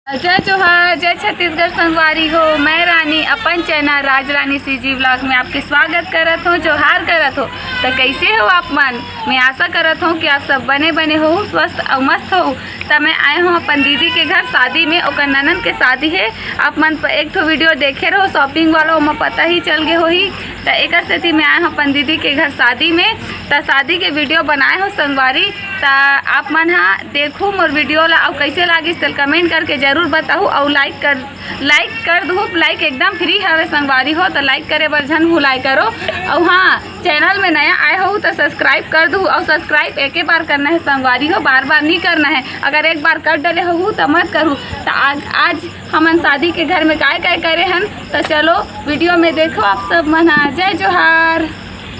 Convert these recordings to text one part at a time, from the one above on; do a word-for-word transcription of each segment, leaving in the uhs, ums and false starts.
जय जोहार, जय छत्तीसगढ़ संगवारी हो। मैं रानी अपन चैनल राज रानी सीजी व्लॉग में आपके स्वागत करत हूँ, जोहार करत हूँ। तो कैसे हो आप मन? मैं आशा करत हूँ कि आप सब बने बने हो, स्वस्थ और मस्त हो। तो मैं आए हूँ अपन दीदी के घर शादी में, ओकर ननद के शादी है। आप मन प-, एक ठो वीडियो देखे रहो शॉपिंग वाला, ओमा पता ही चल गए होही। तो एकर सेती मैं आए हूँ अपन दीदी के घर शादी में। तो शादी के वीडियो बनाए हो संगवारी, त आप मन ह देखहू मोर वीडियो ला, अउ कैसे लागिस तेल कमेंट करके जरूर बताहू, अउ लाइक कर, लाइक कर दहू। लाइक एकदम फ्री हवे संगवारी हो, त लाइक करे बर झन भुलाए करो। अउ हाँ, चैनल में नया आए हो त सब्सक्राइब कर दहू, अउ सब्सक्राइब एके बार करना है संगवारी हो, बार बार नहीं करना है। अगर एक बार कर डले हो त मत करू। त आज, आज हमन शादी के घर में काय काय करे हन, त चलो वीडियो में देखो आप सब मन ह। जय जोहार।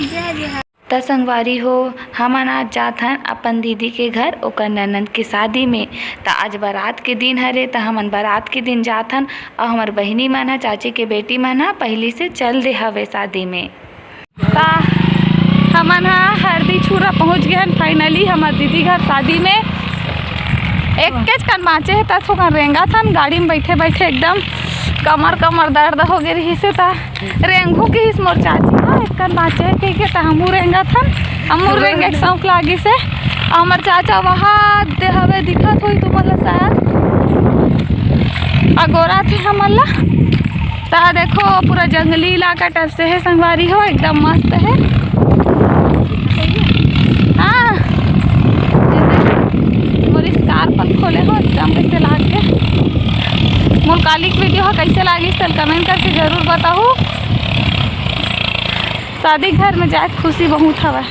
जय जोहार। त संगवारी हो, हमन आज जात हन अपन दीदी के घर, ओकर ननद के शादी में। त आज बारात के दिन हरे, त हमन बारात के दिन जात हन, अउ हमर बहिनी मन ह, चाची के बेटी मन ह पहिली से चल दे हवे शादी में। त हमन ह हरदी छुरा पहुँच गए हन finally हमर दीदी घर शादी में। एकेच कन बाँचे हे, त थोकन रेंगत हन, गाड़ी में बैठे बैठे एकदम कमर, कमर दर्द हो गे रहिस हे, त रेंगहू किहिस मोर चाची ह, एक कन बाँचे हे कहिके, त हमहू रेंगत हन। हमहू रेंगे के शौक लागिस हे। हमर चाचा वहाँ दे हवे, दिखत होही तुमन ला शायद, अगोरत हे हमन ला। त देखो, पूरा जंगली इलाका type से हे संगवारी हो, एकदम मस्त हे। हाँ, मोर scarf ल खोले हो, एकदम कैसे लाग गे। मोर काली के वीडियो ह कैसे लागिस, तेल कमेंट करके जरूर बताहू। शादी घर में जाए के खुशी बहुत हवय।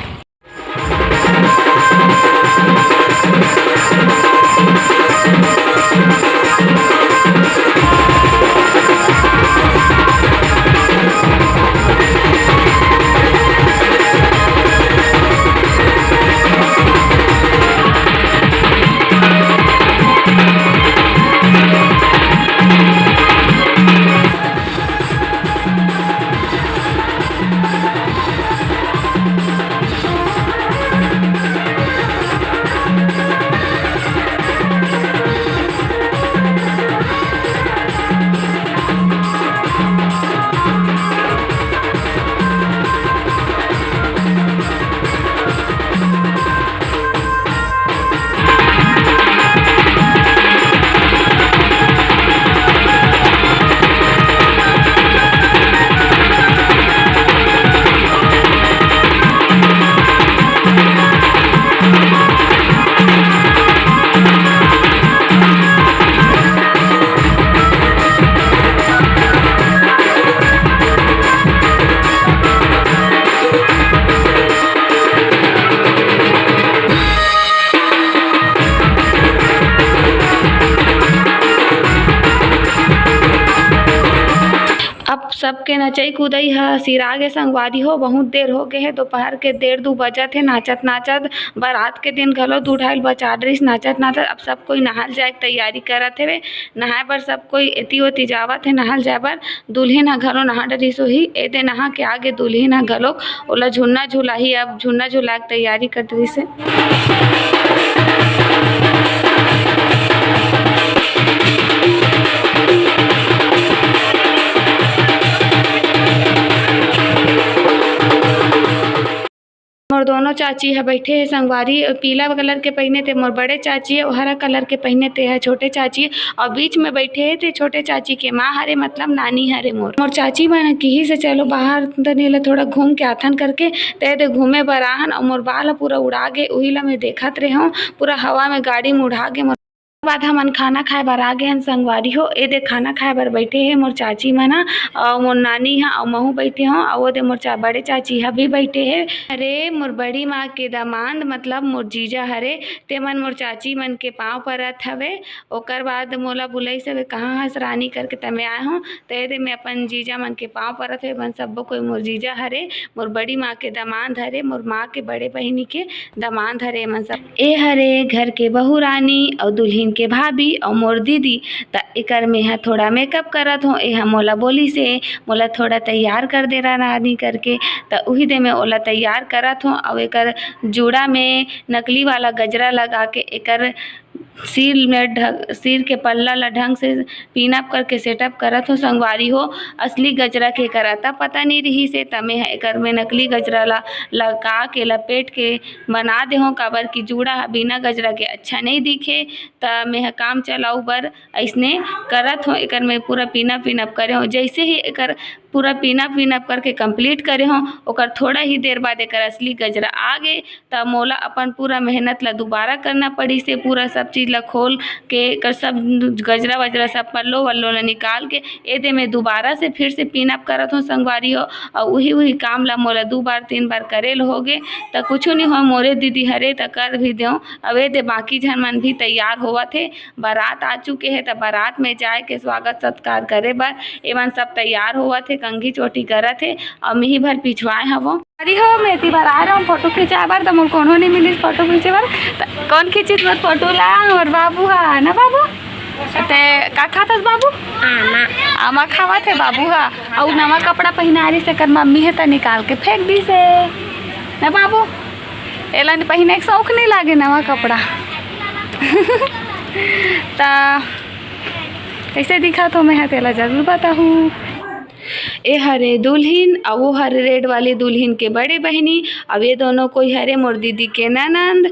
अब सबके नचई कुदई ह सिरा गे संगवारी हो, बहुत देर हो गे हे, दोपहर के डेढ़ दू बजत हे, नाचत नाचत। बारात के दिन घलो दू ढाई बजा डरिस नाचत नाचत। अब सब कोई नहाल जाए के तैयारी करत हेवे। नहाए बर सब कोई एती ओती जावत हे नहाल जाए बर। दुल्हिन ह घलो नहा डरिस होही। एदे नहा के आगे दुल्हिन ह घलोक ओला झुन्ना झुलाही। अब झुन्ना झुला के तैयारी करत रहिस हे। मोर दोनों चाची ह बैठे हे संगवारी, पीला कलर के पहिने ते मोर बड़े चाची हे, अउ हरा कलर के पहिने ते ह छोटे चाची हे, अउ बीच में बैठे हे ते छोटे चाची के माँ हरे, मतलब नानी हरे मोर। मोर चाची मन ह किहिस हे, "चलो बाहर तनी ला थोड़ा घूम के आथन," करके, ते दे घूमे बर आहन, अउ मोर बाल ह पूरा उड़ा गे, उही ला मैं देखत रेहेंव, पूरा हवा में गाड़ी में उड़ा गे मोर। बाद हमन खाना खाए बर आ गे हन संगवारी हो। ए दे खाना खाए बर बैठे हे मोर चाची मन ह, अउ मोर नानी ह, अउ महू बैठे हों, अउ ओ दे मोर चा-, बड़े चाची ह भी बैठे हे। अरे मोर बड़ी माँ के दामांद, मतलब मोर जीजा हरे, ते मन मोर चाची मन के पाँव परत हवे। ओकर बाद मोला बुलाइस हवे, "कहाँ हस रानी?" करके, त मैं आए हों। त ए दे मैं अपन जीजा मन के पाँव परत हवे, मन सब्बो कोई मोर जीजा हरे, मोर बड़ी माँ के दामांद हरे, मोर माँ के बड़े बहिनी के दामांद हरे, मन सब। ए हरे घर के बहू रानी अउ दुल्हिन के भाभी अउ मोर दीदी। त एकर मेंहा थोड़ा मेकअप करत हों। एहा मोला बोलिस हे, मोला थोड़ा तैयार कर दे रानी करके। त उही दे मैं ओला तैयार करत हों अउ एकर जूड़ा में नकली वाला गजरा लगा के एकर सिर में ढक-, सिर के पल्ला ला ढंग से pin up करके setup करत हों संगवारी हो। असली गजरा के एकर अता पता नइ रिहिस हे, त मैं ह एकर में नकली गजरा ला लगा के लपेट के बना दे हों, काबर कि जूड़ा ह बिना गजरा के अच्छा नइ दिखे। त मैं ह काम चलाऊ बर अइसने करत हों, एकर में पूरा pin up, pin up करे हों। जइसे ही एकर पूरा pin up, pin up करके complete करे हों, ओकर थोड़ा ही देर बाद एकर असली गजरा आ गे। त मोला अपन पूरा मेहनत ला दोबारा करना पड़िस हे, पूरा सब चीज ला खोल के, एकर सब गजरा वजरा, सब पल्लो वल्लो ला निकाल के, एदे मैं दोबारा से फिर से pin up करत हों संगवारी हो। अउ उही उही काम ला मोला दू बार तीन बार करे ल होगे, त कुछु नइ होय, मोरे दीदी हरे त कर भी देंव। अब एदे बाकी झन मन भी तैयार होवत हे, बारात आ चुके हे, त बारात में जाए के स्वागत सत्कार करे बर एमन सब तैयार होवत हे, कंघी चोटी करत हे, अउ मिही भर पिछवाए हवों। अरे हो, मैं एती बर आए रहूं फोटो खिंचाए बर, त मोर कोनो नइ मिलिस फोटो खींचे बर। त कौन खींचिस मोर फोटो ला? मोर बाबू हा ना बाबू। ते का खात हस बाबू? आमा। आमा खावत हे बाबू हा। अउ नवा कपड़ा पहिना रिहिस, एकर मम्मी हे त निकाल के फेंक दिस हे ना बाबू। एला पहिने के शौक नइ लागे नवा कपड़ा। त कइसे दिखत हों मैं ह तेला जरूर बताहू। ए हरे दुल्हिन, अउ वो हरे red वाली दुल्हिन के बड़े बहिनी, अउ ये दोनों कोई हरे मोर दीदी के ननंद।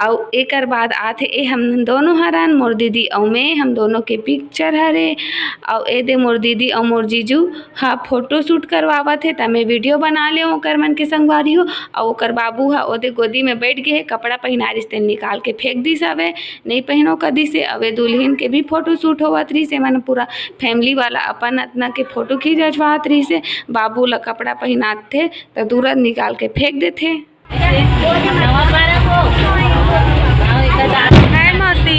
अउ एकर बाद आथे ए हम दोनों हरन, मोर दीदी अउ मैं, हम दोनों के picture हरे। अउ एदे मोर दीदी अउ मोर जीजू हा photo shoot करवावत हे, त मैं video बना लेंव ओकर मन के संगवारी हो। अउ ओकर बाबू हा ओदे गोदी में बइठ गे हे, कपड़ा पहिना रिहिस तेन निकाल के फेंक दिस हवे, नइ पहिनो कदिस हे। अउ ए दुल्हिन के भी photo shoot होवत रिहिस, एमन पूरा family वाला अपन अतना के photo खींचवात रिहिस हे। बाबू ला कपड़ा पहिनाथे त तुरंत निकाल के फेंक देथे। हाय मौसी।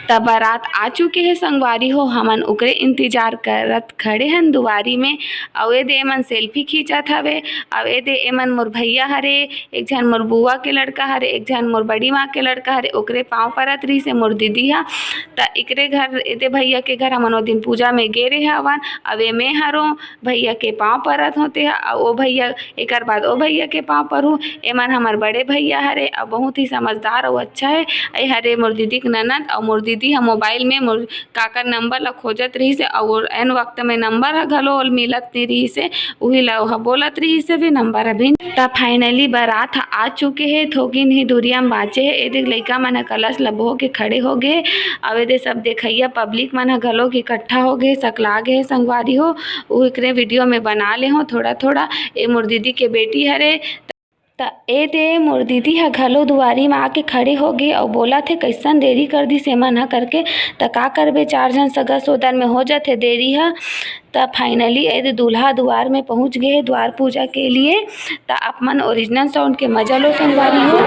त बारात आ चुके हे संगवारी हो, हमन ओकरे इंतजार करत खड़े हन दुवारी में। अउ एदे एमन selfie खींचत हवे। अउ एदे एमन मोर भैया हरे, एक झन मोर बुआ के लड़का हरे, एक झन मोर बड़ी माँ के लड़का हरे, ओकरे पाँव परत रिहिस हे मोर दीदी हा। त एकरे घर, एदे भैया के घर हमन ओ दिन पूजा में गे रेहे हवन। अब ए मैं हरों, भैया के पाँव परत हों तेहा, अउ ओ भैया, एकर बाद ओ भैया के पाँव परहूँ। एमन हमर बड़े भैया हरे, अउ बहुत ही समझदार अउ अच्छा हे। ए हरे मोर दीदी के ननद, अउ मोर दीदी ह mobile में मोर काकर number ला खोजत रिहिस हे, अउ एन वक्त में number ह घलो ओला मिलत नइ रिहिस हे, उही ला ओहा बोलत रिहिस हे, भी number अभी। त finally बारात ह आ चुके हे, थोकिन ही दूरिया म बांचे हे। ए देख लइका मन ह कलश ला बोह के खड़े हो गे, अउ ए दे सब देखइया public मन ह घलोक इकट्ठा हो गे, सकला गे हे संगवारी हो। उ एकरे video में बना ले हों थोड़ा थोड़ा। ए मोर दीदी के बेटी हरे, त ए दे मोर दीदी ह घलो दुवारी म आके खड़े हो गे अउ बोलत हे, "कइसन देरी कर दिस एमन ह?" करके। त का करबे, चार झन सगा सोदर में हो जाथे देरी ह। त finally ए दे दूल्हा दुवार में पहुंच गे हे द्वार पूजा के लिए। त आप मन original sound के मजा लो संगवारी हो।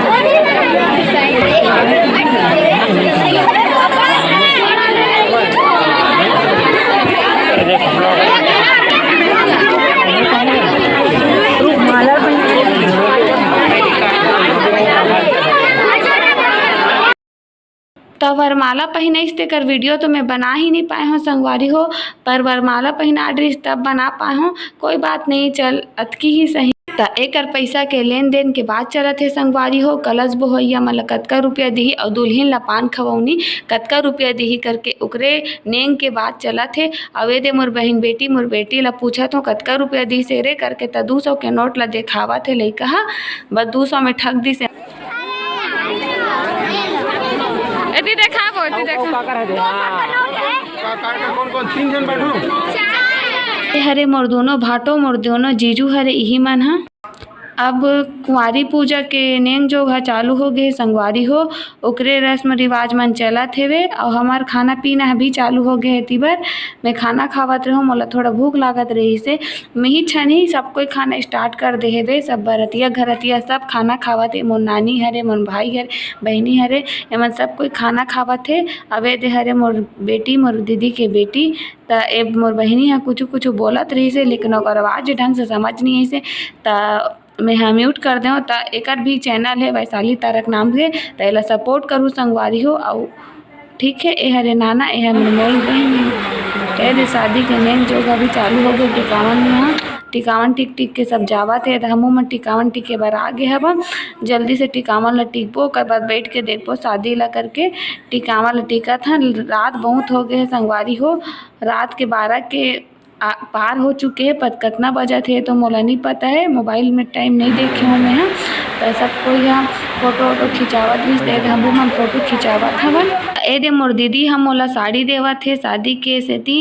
त वरमाला पहिनाइस तेकर video तो मैं बना ही नहीं पाए हों संगवारी हो, पर वरमाला पहिना डरिस तब बना पाए हों। कोई बात नहीं, चल अतकी ही सही। त एकर पैसा के लेन देन के बात चलत हे संगवारी हो। कलश बोहइया मन ल कतका रुपया दिही अउ दुल्हिन ल पान खवौनी कतका रुपया दिही करके ओकरे नेंग के बात चलत हे। अउ ए दे मोर बहिन बेटी, मोर बेटी ल पूछत हों, "कतका रुपया दिस हे रे?" करके। त दू सौ के नोट ल देखावत हे लइका ह, बस दू सौ में ठग दिस हे। एती देखाबो, एती देखा। का, का, का, कौन, कौन? तीन झन बैठो। ए हरे मोर दोनों भाटो, मोर दोनों जीजू हरे, इही मन ह। अब कुंवारी पूजा के नेंग जोग ह चालू हो गे संगवारी हो। ओकरे रस्म रिवाज मन चलत हेवे, अउ हमर खाना पीना ह भी चालू हो गे हे। एती बर मैं खाना खावत रहूं, मोला थोड़ा भूख लागत रहिस हे। मिही छन ही सब कोई खाना start कर दे हेवे। सब बरतिया घरतिया सब खाना खावत हे। मोर नानी हरे, मोर भाई हरे, बहिनी हरे, एमन सब कोई खाना खावत हे। अउ ए दे हरे मोर बेटी, मोर दीदी के बेटी। त ए मोर बहिनी ह कुछु कुछु बोलत रहिस हे, लेकिन ओकर आवाज ढंग से समझ नहीं आइस हे। त मैं ह mute कर देंव। त एकर भी channel हे वैशाली तारक नाम से, त एला support करू संगवारी हो। अउ ठीक हे, ए हरे नाना, ए हरे मोर बहिनी। ए दे शादी के नेंग जोग अभी चालू हो गे, टिकावन में ह। टिकावन टिक टिक के सब जावत हे, त हमू मन टिकावन टिके बर आ गे हवन। जल्दी से टिकावन ल टिकबो, ओकर बाद बैठ के देखबो शादी ला करके। टिकावन ल टिकत हन, रात बहुत हो गे हे संगवारी हो, रात के बारह के आ, पार हो चुके हे, पर कतना बजत हे तो मोला नहीं पता है, मोबाइल में टाइम नहीं देखे हूँ मैं ह। त सब कोई ह फोटो वोटो खिंचावत रहिस, त हमू मन फोटो खिंचावत हवन। ए दे मोर दीदी ह मोला साड़ी देवत हे शादी के सेती,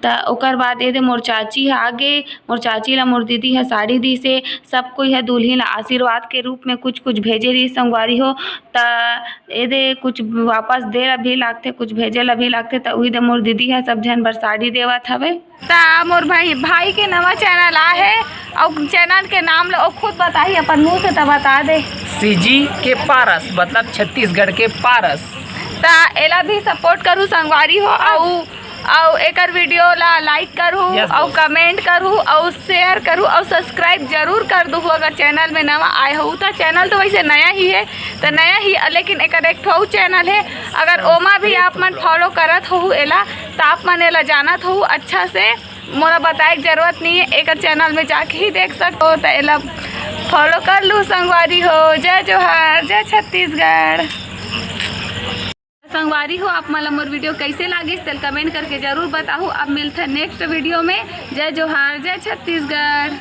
त ओकर बाद ए दे मोर चाची ह आगे, मोर चाची ला मोर दीदी ह साड़ी दिस हे। सब कोई ह दुल्हिन ला आशीर्वाद के रूप में कुछ कुछ भेजे रहिस संगवारी हो, त ए दे कुछ वापस दे ला भी लागथे, कुछ भेजे ला भी लागथे, त उही दे मोर दीदी ह सब झन बर साड़ी देवत हवे। त मोर भाई, भाई के नवा चैनल आ हे, अउ चैनल के नाम ल ओ खुद बताही अपन मुंह से, त बता दे। सीजी के पारस, मतलब छत्तीसगढ़ के पारस। त एला भी सपोर्ट करू संगवारी हो, अउ अउ एकर वीडियो ला लाइक करू, yes, अउ boss। कमेंट करू, अउ शेयर करू, अउ सब्सक्राइब जरूर कर दू। अगर चैनल में नवा आए हो त, चैनल तो वैसे नया ही है, त नया ही, लेकिन एकर एक ठो चैनल है, अगर ओमा भी आप मन फॉलो करत हो एला, त आप मन एला जानत हो अच्छा से। मोला बताए के जरूरत नहीं है, एकर चैनल में जाके ही देख सकते हो। त एला फॉलो कर लू संगवारी हो। जय जोहार, जय छत्तीसगढ़। संगवारी हो, आप मन ला मोर वीडियो कैसे लागिस, तेल कमेंट करके जरूर बताहू। अब मिलथे नेक्स्ट वीडियो में। जय जोहार, जय छत्तीसगढ़।